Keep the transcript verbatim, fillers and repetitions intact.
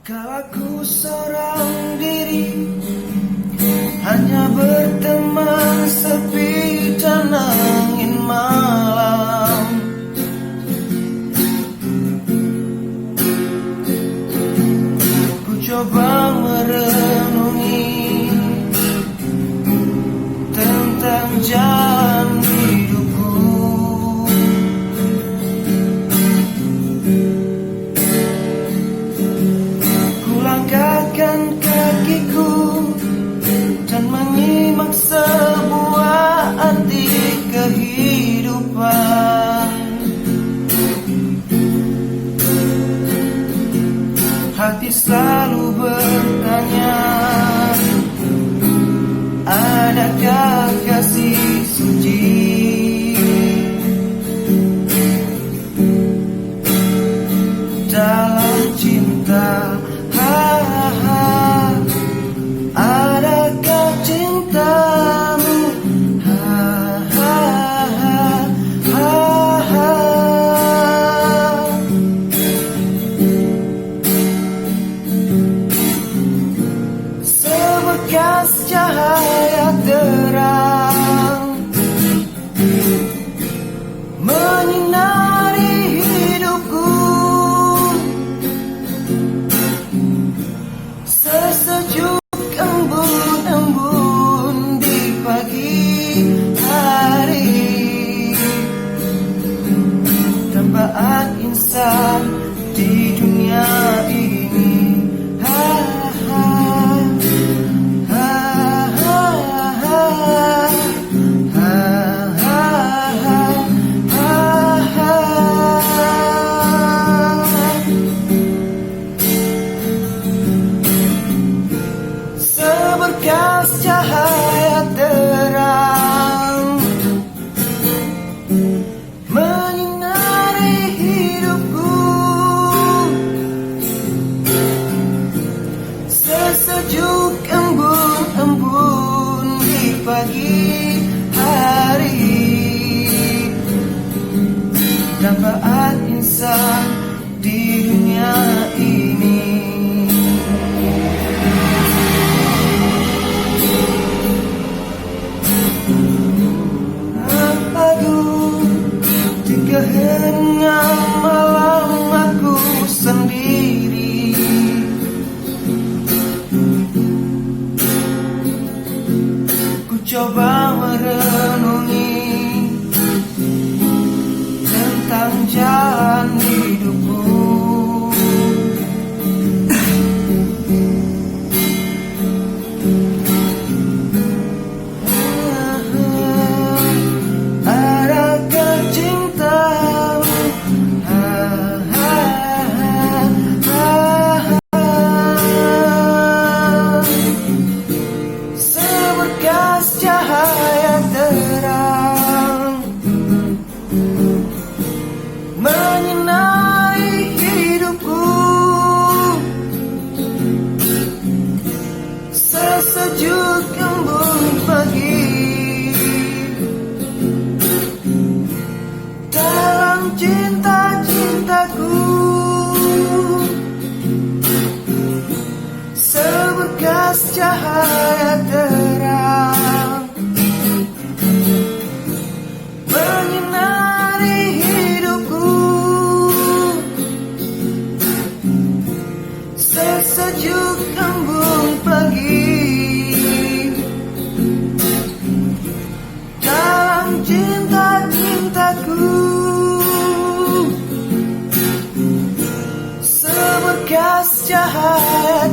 Kalau ku seorang diri, hanya berteman sepi dan angin malam. Ku coba merenungi tentang jalan hidupku. Ku langkahkan kakiku dan menyimak sebuah arti kehidupan. Hati selalu bertanya, adakah kasih suci dalam cinta? Ha, ha, ha. Adakah cintamu? Ha, ha, ha, ha, ha. Seberkas cahaya terang menyinari hidupku. Sesejuk embun-embun di pagi hari, tambahan insan di dunia ini. Ha, ha, ha, ha, ha. Ha, ha, ha, ha, ha. Seberkas cahaya terang menyinari hidupku. Sesejuk embun-embun di pagi hari, tambahan insan di dunia ini. Aduh, di keheningan malam aku sendiri, ku coba merenungi tentang jalan hidupku. Adakah cintamu? Ha, ha, ha, ha, ha. Seberkas cahaya terang menyinari hidupku. Sesejuk embun pagi dalam cinta-cintaku. Seberkas cahaya terang menyinari hidupku. Sesejuk embun pagi dalam cinta-cintaku. Seberkas cahaya